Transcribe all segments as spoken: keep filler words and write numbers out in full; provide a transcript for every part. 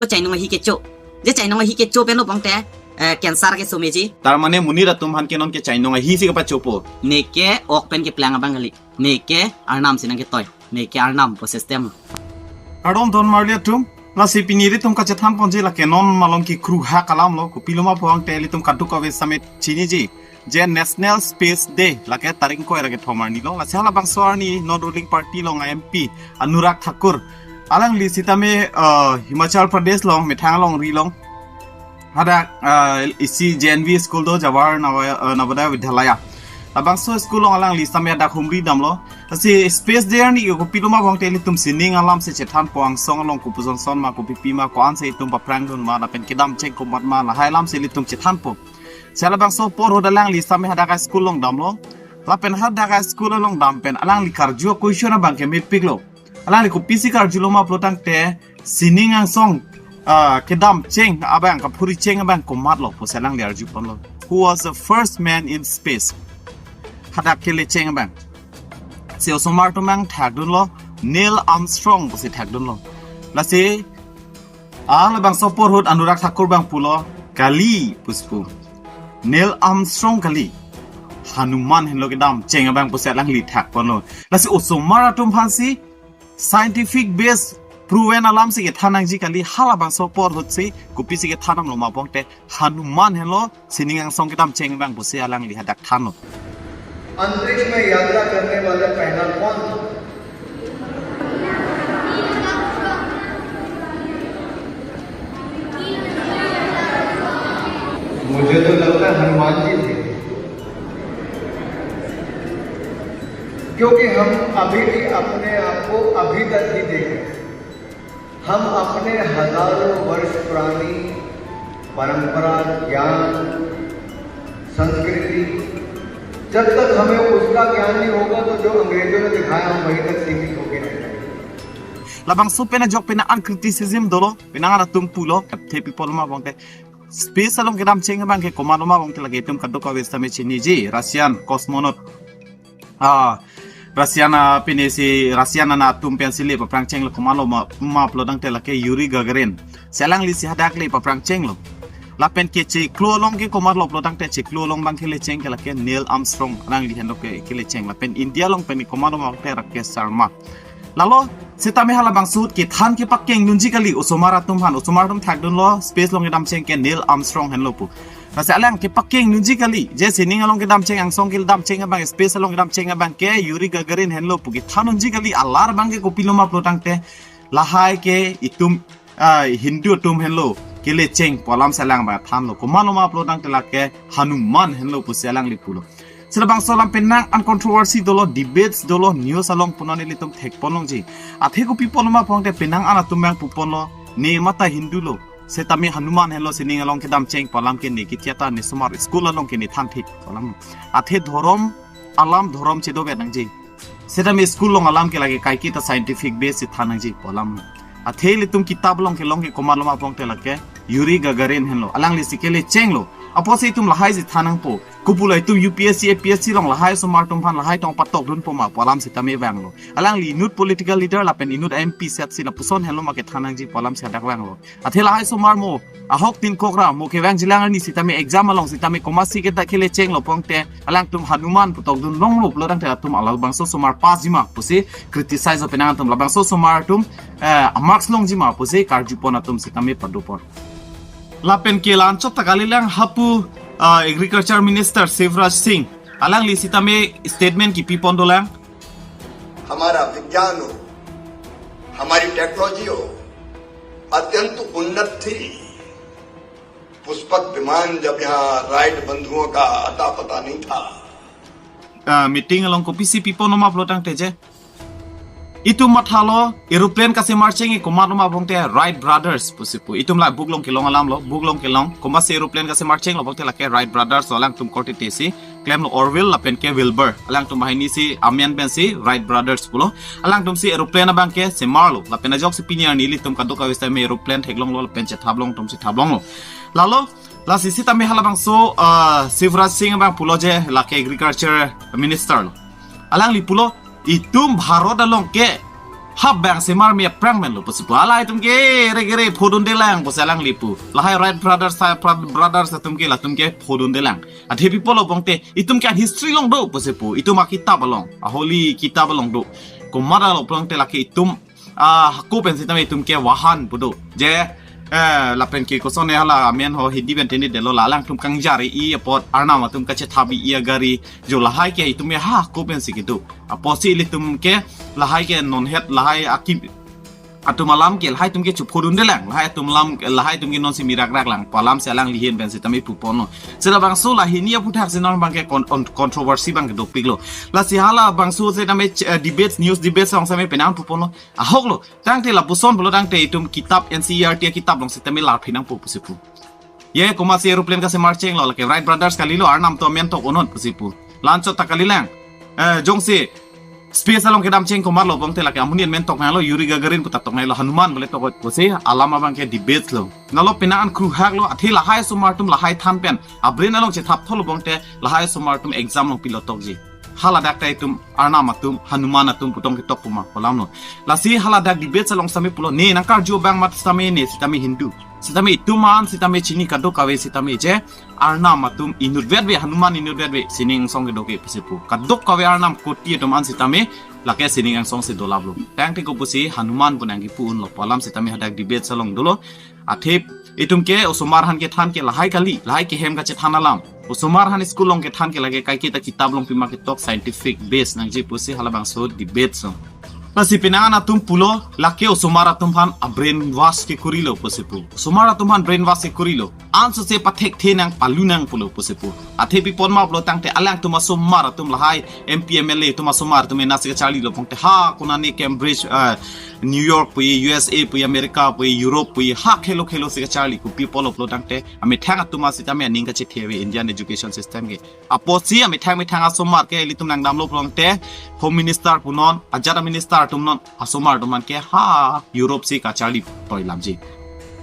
Chainong ahi kecho. Je chainong ahi kecho pen lo pangte, eh, cancer keso meji. Tar mane monit atum aphan ke non ke chainong ahi si kepachopo. Neke ok pen keplang abang kali. Neke arnam si nangketoi. Neke arnam pu system. Kardom don marli atum. Lasi pini ilitum kachethan ponji lake non malom ke kru ha kalam lo. Kopiloma pangte ilitum kadokave same chiniji. Je National Space Day lake tarik ingkoi ra kethom arni lo. Lasi halabangso arni non ruling party along a-M P Anurag Thakur. Alangli sitame, uh, Himachal Pradesh along, methang alongri along. Hadak, uh, isi J N V school do, Jawahar Nava-, uh, Navodaya Vidyalaya. Labangso school along alangli sitame hadak humri damlo. Lasi Space Day arni kopiloma pangte ilitum sining alam si chethanpo, angsong along kopuson son ma, kopipi ma, ko-an si itum paphrangdun ma, lapen kedam cheng komat ma, lahai alam si ilitum chethanpo. Si halabangso apor ahut alangli sitame hadak a-school along damlo. Lapen hadak a-school along dam pen alangli karju a-question abang ke mepiklo. Alangli kopisi karjuloma pulotangte sining angsong, ah, kedam cheng abang, kaphuri cheng abang komatlo pusi alangli arju ponlo. Who was the first man in space? Hadak kele cheng abang. Si osomar atum abang thakdunlo, Neil Armstrong pusi thakdunlo. Lasi halabangso apor ahut Anurag Thakur abang pulo, kali pusi pu. Neil Armstrong kali. Hanuman henlo kedam cheng abang pusi alangli thak ponlo. Lasi osomar atum aphansi scientific base proven alam si kethan nangji kali, halabangso apor ahut si kopisi kethan damloma pangte Hanuman henlo sining angsong kedam cheng abang pusi alangli hadak thanlo. अंतरिक्ष में यात्रा करने वाला पहला कौन था? मुझे तो लगता है हनुमान जी थे, क्योंकि हम अभी भी अपने आप को अभी तक ही देख रहे हैं। हम अपने हजारों वर्ष पुरानी परंपरा, ज्ञान, संस्कृति, जब तक हमें उसका ज्ञान नहीं होगा, तो जो अंग्रेजों ने दिखाया, हम वहीं तक सीमित होके रह जाएंगे। Labangso pen ajok pen an criticism dolo, pen an atum pulo, thepi poloma pangte. Space along kedam cheng abang ke komatlo ma pangte lake itum kadokave sitame chiniji, Russian cosmonaut. Ah, Russian a pine si, Russian ana atum pensi le paphrang chenglo, komatlo ma, ma pulotangte lake Yuri Gagarin. Si alangli si hadak le paphrang chenglo. Lapen ke chiklo along ke komatlo pulotangte chiklo along abang kele cheng ke lake Neil Armstrong, alangli henlo ke kele cheng. Lapen India along pen komatlo ma pangte Rakesh Sharma. Lalo, sitame halabangso ahut kethan kepakeng dunji kali, osomar atum aphan, osomar atum thakdunlo, space along kedam cheng ke Neil Armstrong henlo pu. Lasi alang kepakeng dunji kali, je sining along kedam cheng, angsong kedam cheng abang, space along kedam cheng abang ke Yuri Gagarin henlo pu kethan dunji kali, alar abang ke kopiloma pulotangte, lahai ke itum, ah, Hindu atum henlo kele cheng pu alam si alang abang thanlo. Komatlo ma pulotangte lake Hanuman henlo pusi alangli pulo. Si labangso alam pen an controversy dolo, debates dolo, news along pu non ilitum thek pon longji. Athe kopi ponloma pangte pen an atum abang pu ponlo, ne mata Hindu lo. Sitame Hanuman henlo sining along kedam cheng pu alam ke ne kethiata, ne osomar school along ke ne than thik pu alam. Athe dhorom alam dhorom chedover nangji. Sitame school along alam ke lake kaike ta scientific base si than nangji pu alam. Athe ilitum kitab along kelong ke komatloma pangte lake Yuri Gagarin henlo. Alangli si kele chenglo. Apotsi itum lahai si than nangpo. Kopulo itum U P S C, A P S C along lahai osomar atum aphan lahai tong patok dunpo ma pu alam sitame vanglo. Alangli inut political leader lapen inut M P set si lapuson henlo ma kethan nangji pu alam si hadak vanglo. Athe lahai osomar mo, ahok tin kokra mo kevangjilang arni sitame exam along sitame komatsi keta kele chenglo pangte alangtum Hanuman pu tokdun longlo pulotangte atum halabangso osomar passji ma pusi criticize o pen an atum, labangso osomar atum, eh, marks longji ma pusi karju pon atum sitame pado pon. Lapen ke la-anchot ta kalilang hapu, ah, Agriculture Minister Shivraj Singh, alangli sitame statement kipi pon dolang. हमारा विज्ञान हो, हमारी टेक्नोलॉजी हो, अत्यंत उन्नत थी। पुष्पक विमान जब यहाँ राइट बंधुओं का अता पता नहीं था। Ah, meeting along kopisi pi ponloma pulotangte je, itum mathalo aeroplane kasemar cheng ke komatloma pangte Wright Brothers pusi pu. Itum la book along kelong alam lo, book along kelong. Komatsi aeroplane kasemar chenglo pangte lake Wright Brothers lo, alangtum korte te si klemlo, Orville lapen ke Wilbur. Alangtum banghini si amen pensi Wright Brothers pulo. Alangtum si aeroplane abang ke semarlo. Lapen ajoksi pini arni ilitum kadokave sitame aeroplane theklonglo lapen chethap longtum chethap longlo. Lalo, lasi sitame halabangso, ah, Shivraj Singh abang pulo je lake Agriculture Minister lo. Alangli pulo, itum Bharat along ke Hap bang semar mi aphrang men lo pusi pu. Hala itum ke re kere phodunde lang pusi alangli pu. Lahai Wright brothers, sa- bro- brothers atum ke latum ke phodunde lang. Athe pi pulo pulote itum ke history along do pusi pu. Itum akitap along, a holy kitab along do. Komat lo pulote lake itum, ah, hako pen sitame itum ke vahan pu do. Je, eh, lapen ke koson ne hala amen ho Hindi pen tini delo, la alangtum kangjari-i apot Arnam atum kachethap-i agari jo lahai ke itum ya ha hako pensi kedo. Apotsi ilitum ke lahai ke non het lahai aki atum alam ke lahai atum ke chuphodunde lang, lahai atum alam, lahai atum ke nonsi mirak rak lang pu alamsi alangli ahin pen sitame puponlo. Seta bangso la hini aputhaksi non abang ke con- con- controversy abang ke dopiklo. Lasi hala bangso sitame ch- eh, debates, news debates along sitame penang puponlo. Ahok lo, tangte lapuson pulo tangte itum kitab N C E R T kitab along sitame larphi nangpo pusi pu. Ye komatsi aeroplane kasemar chenglo, lake Wright brothers kalilo, Arnam atum amen tok unnon pusi pu. La-anchot ta kali lang. Eh, jongsi space along kedam cheng komat lo pulote lake amonit amen tok nanglo, Yuri Gagarin puta tok nanglo, Hanuman bole tok pusi alam abang ke debate lo. Nalo penang an kruhak lo, athe lahai osomar atum lahai than pen a brain along chethap thol lo pulote lahai osomar atum exam along pilo tokji. Haladak ta itum Arnam atum, Hanuman atum pu tong ketok puma pu alam lo. Lasi haladak debate along sitame pulo, ne nangkarju abang mat sitame ne sitame Hindu. Sitame itum an sitame chini kadokave sitame je Arnam atum inutvet ave, Hanuman inutvet ave, sining angsong kedo ke pusi pu. Kadokave Arnam koti atum an sitame lake sining angsong si dolap lo. Tangte ko pusi Hanuman pu nangkipu unlo pu alam sitame hadak debate along dolo. Athe itum ke osomar aphan kethan ke lahai kali, lahai ke hem kachethan alam. Osomar aphan school along kethan ke lake kaike ta kitab along pima ketok scientific base nangji pusi halabangso debate so. Lasi penang an atum pulo lake osomar atum aphan a brainwash kekorilo pusi pu. Osomar atum aphan brainwash kekorilo. Ansose pathekthe nang palu nang pulo pusi pu. Athe pi pon ma pulo tangte alangtum asomar atum lahai M P M L A atum asomar atum ena si kacharlilo pulote ha konane Cambridge, eh, New York puji, U S A puji, America puji, Europe puji, ha khelo khelo si kacharli, kopi pulo pulo tangte amethang atum asitame aning kachethe ave Indian education system ke. Apotsi amethang methang asomar ke ilitum nangdamlo pulote Home Minister punon, ajat a minister atum non, asomar atum an ke ha Europe si kacharli toilamji.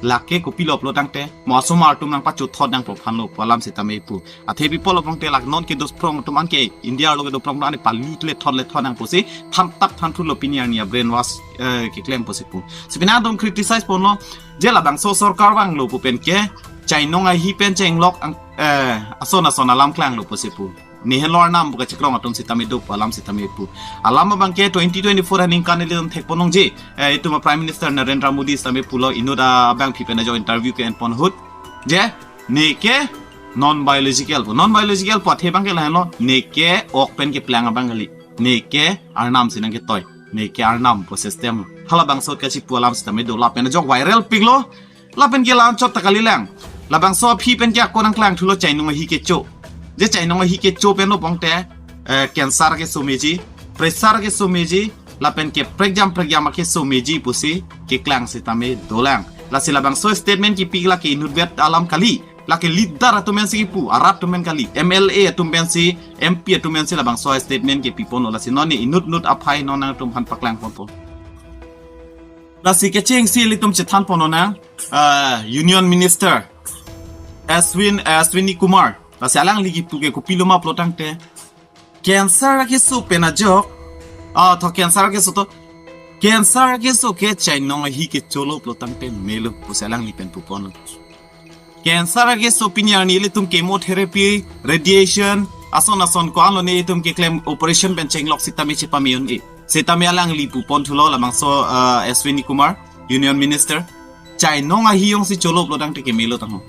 Lake kopilo pulo tangte mo asomar atum nangpachothot nangpo aphanlo pu alam sitame pu. Athe pi pulo pulote lake non kedo aphrang atum an ke India arlo kedo aphrang atum an palu le thot le thot nang pusi thantap thanthu lo pini arni a brainwash, eh, keklem pusi pu. Si penang atum criticize ponlo, je labangso sorkar vanglo pu pen ke chainong ahi pen chenglok ang, eh, ason ason alam klanglo pusi pu. Ne henlo Arnam pu kachekrong atum sitame do pu alam sitame pu. Alam abang ke twenty twenty-four aningkan ilitum thek pon nangji. Eh, itum a Prime Minister Narendra Modi sitame pulo inut abangpi pen ajo interview ke-en pon ahut. Je, ne ke non biological pu. Non biological pu athe abang ke lahenlo, ne ke ok pen keplang abang kali. Ne ke Arnam si nangketoi. Ne ke Arnam pu system. Halabangso kachipu alam sitame do lapen ajok viral piklo. Lapen ke la-anchot ta kali lang. Labangso aphi pen ke ako nangklang thulo chainong ahi kecho. Je chainong ahi kecho pen lo pulote, eh, cancer keso meji, pressure keso meji, lapen ke prekjam prekjam akeso meji pusi keklang sitame dolang. Lasi labangso statement kipi lake inutvet alam kali. Lake leader atum pensi kipu, arat atum pen kali, M L A atum pensi, M P atum pensi labangso statement kipi ponlo, lasi non ne inut inut aphai non nangtum aphan paklang ponpo. Lasi kechengsi ilitum chethan pon nang, ah, Union Minister Ashwin, Ashwini Kumar. Lasi alangli kipu ke kopilo ma pulo tangte cancer keso pen ajok. Ah, to cancer keso to. Cancer keso ke chainong ahi kecho lo pulo tangte melo pusi alangli pen puponlo. Cancer keso pini arni ilitum chemotherapy, radiation, ason ason ko-an lo ne itum keklem operation pen chenglok sitame chepame un-e. Sitame alangli pupon thulo labangso, ah, Ashwini Kumar, Union Minister. Chainong ahi jongsi cholo pulo tangte kemelo tangho.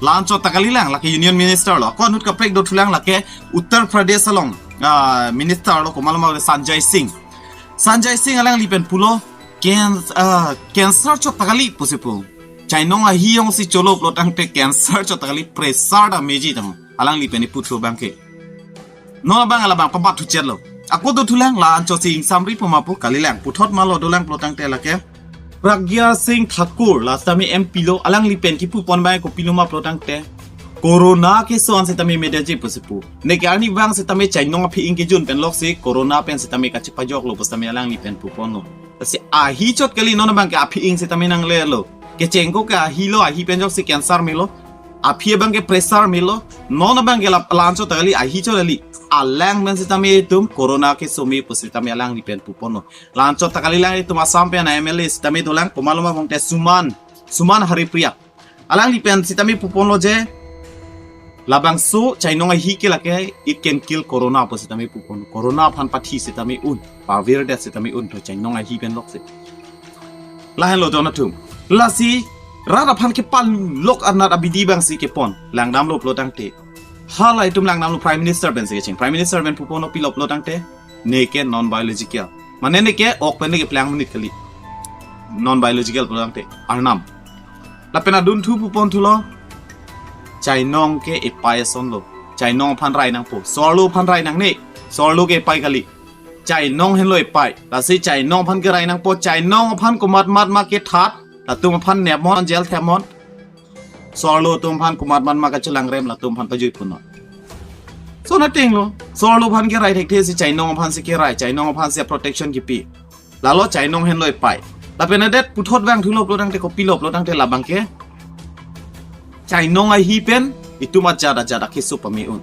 La-anchot ta kali lang, lake Union Minister lo. Ako inut kaprek do thulang lake Uttar Pradesh along, ah, Minister lo komat lo ma Sanjay Singh. Sanjay Singh alangli pen pulo, can-, ah, cancer chot ta kali pusi pu. Chainong ahi jongsi cholo pulo tangte cancer chot ta kali, pressure ta meji tangho. Alangli pen iputhu abang ke. Non abang labang pabat thuchet lo. Ako do thulang la-anchot si ingsamri puma pu kali lang. Puthot ma lo dolang pulo tangte lake Pragya Singh Thakur la sitame M P lo, alangli pen kipu pon abang kopilo ma pulo tangte corona keso an sitame medaji pusi pu. Ne ke arni abang sitame chainong aphi-ing kejun pen loksi corona pen sitame kachepajok lo pu sitame alangli pen pupon lo. Lasi ahi chot kali non abang ke aphi-ing sitame nangle lo. Kecheng ko ke ahi lo, ahi pen joksi cancer melo. Aphi abang ke pressure melo. Non abang ke la-, la-anchot ta kali, ahi chot kali. alang pen sitame itum corona keso me pu sitame alangli pen puponlo. La-anchot ta kalilang, itum Assam pen M L A sitame dolang, komatlo ma bangte Suman, Suman Haripriya. Alangli pen sitame puponlo je, labangso chainong ahi ke lake it can kill corona pu sitame pupon. Corona aphan pathi sitame un, pavirdet sitame un, to chainong ahi pen lokse. Lahenlo don atum. Lasi rat aphan kepalok arnat abidi abangsi kepon. Langdamlo pulotangte, hala itum langdamlo, Prime Minister pen si kecheng. Prime Minister pen puponlo, pilo pulotangte, neke non biological. Mane neke ok pen neke plang monit kali. Non biological pulotangte arnam. Lapen adunthu puponthulo, chainong ke epai asonlo. Chainong aphan rai nangpo. Sorlo aphan rai nangne. Sorlo ke epai kali. Chainong henlo epai. Lasi chainong aphan ke rai nangpo. Chainong aphan komat mat ma kethat, latum aphan nepmon, jail thepmon. Sorlo atum aphan komat mat ma kachelangrem, latum aphan pajui punon. So nothing lo. Sorlo aphan ke rai thekthe si chainong aphan si ke rai, chainong aphan si protection kipi. Lalo chainong henlo epai. Lapen adet puthot abang thulo pulotangte, kopilo pulotangte labang ke chainong ahi pen itum ajat ajat akeso pame un.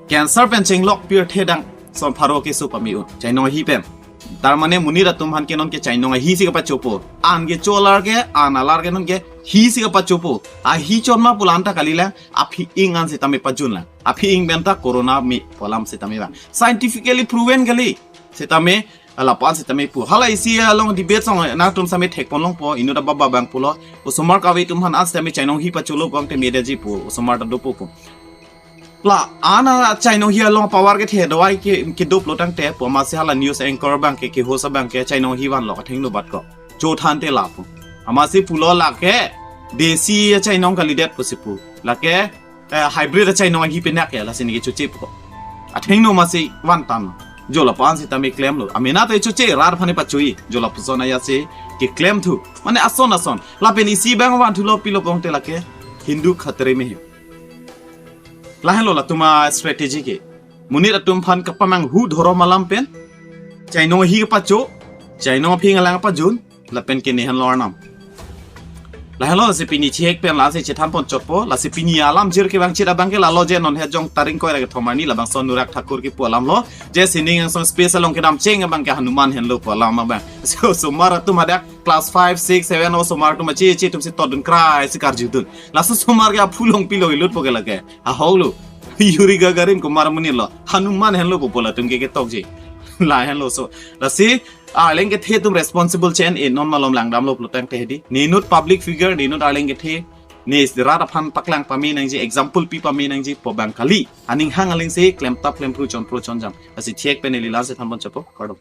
Cancer pen chenglok pirthe dang son pharo keso pame un, chainong ahi pen. Tar mane monit atum aphan ke non ke chainong ahi si kapachopo. An kecho alar ke, an alar ke non ke hi si kapachopo. Ahi chot ma pu la-an ta kalilang, aphi-ing an sitame pajunlang. Aphi-ing pen ta corona me pu alam sitame vang. Scientifically proven kali. Sitame lapu-an sitame pu. Hala isi along debate song nangtum sitame thekpon longpo, inut ababa abang pulo. Osomar kave atum aphan an sitame chainong ahi pacholo bangte media ji pu. Osomar ta dopo pu. La-an a chainong ahi along power kethe dawai ke, kedo pulotangte pu, amatsi hala news anchor abang ke, ke host abang ke chainong ahi vanlo, athengno bat ko. Chothante lapu. Amatsi pulo lake desi achainong kalidet pusi pu. Lake, eh, hybrid achainong ahi pen dak ke, lasi neke choche pu. Athengno amatsi vantan. Jo lapu-an sitame klemlo. Amena to choche, rat aphan pachui. Jo lapuson ajat si keklem thu. Mane ason ason. Lapen isi abang vanthulo, pilo pulotangte lake Hindu khatre mein. Lahenlo latum a-strategy ke. Monit atum aphan kapamanghu dhorom alam pen chainong ahi kapacho, chainong aphi-ing alang pajun, lapen ke ne henlo arnam. Lahenlo lasi pini chihek pen lasi chethanpon chotpo, lasi pini alam jir kevang chit abang ke lalo je non he jong tarik ingkoi ra kethom arni labangson Anurag Thakur kipu alam lo, je sining angsong space along kedam cheng abang ke Hanuman henlo pu alam abang. So, osomar atum hadak class five, six, seven osomar atum achi achi atum si todun krai si karjudun. Laso osomar ke aphu long pilo ilutpo ke lake. Ahok lo. Yuri Gagarin komat amonit lo. Hanuman henlo pu pu latum ke ketokji. Lahenlo so. Lasi arleng kethe atum responsible chen e, non malom langdamlo pulotangte hedi. Ne inut public figure, ne inut arleng kethe, ne rat aphan paklang pame nangji, example pi pame nangji pu abang kali. Aning hang aling si klemtap klemphru chonphro chonjam. Lasi chihek pen neli la-an si thanpon chotpo. Kardom.